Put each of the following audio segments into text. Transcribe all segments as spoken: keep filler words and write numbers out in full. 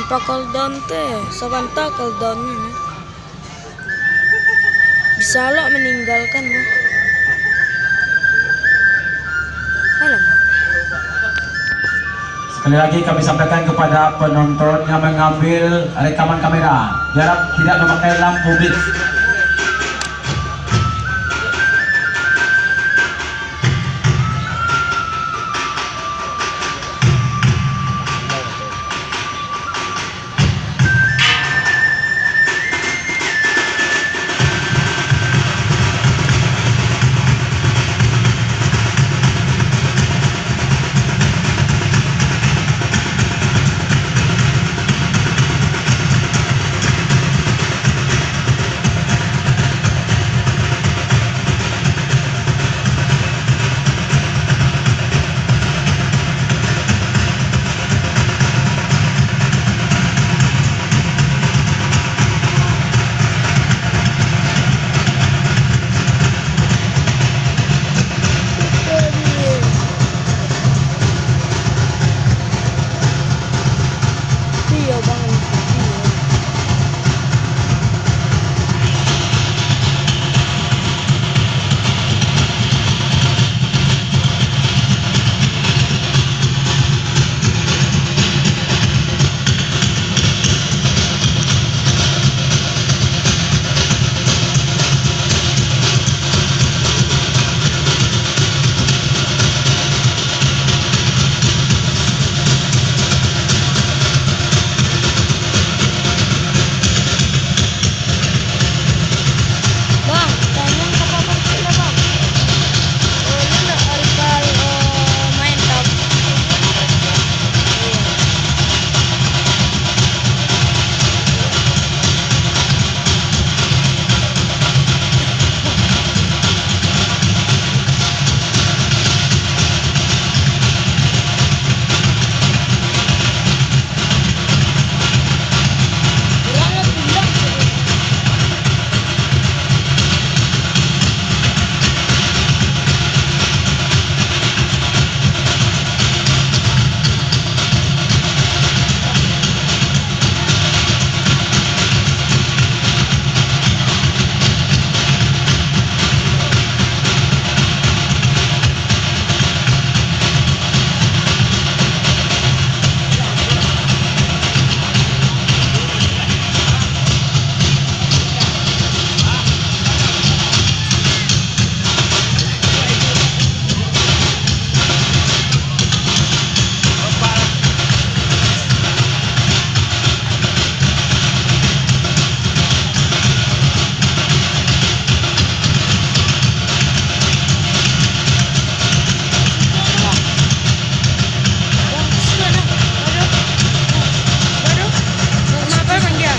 Pakol down tu, eh, sabanta kol down ni, nah. Bisa lo maninggalkan, nah. Alamak. Sekali lagi kami sampaikan kepada penonton yang mengambil rekaman kamera, diharap tidak memakai lampu blitz. Bang, tanyaan ka Bang Cik lah, Bang. Oh, lu nak Arifal, oh, main tau?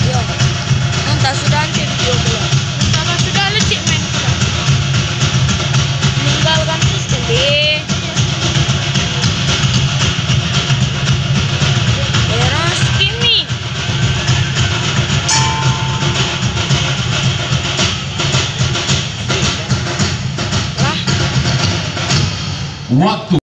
Iya. Nan tak sudah nanti video pulo. Nan tak sudah lo cik main pulo. Ninggalkan tu sekali. Error skimming. Lah. Waktu.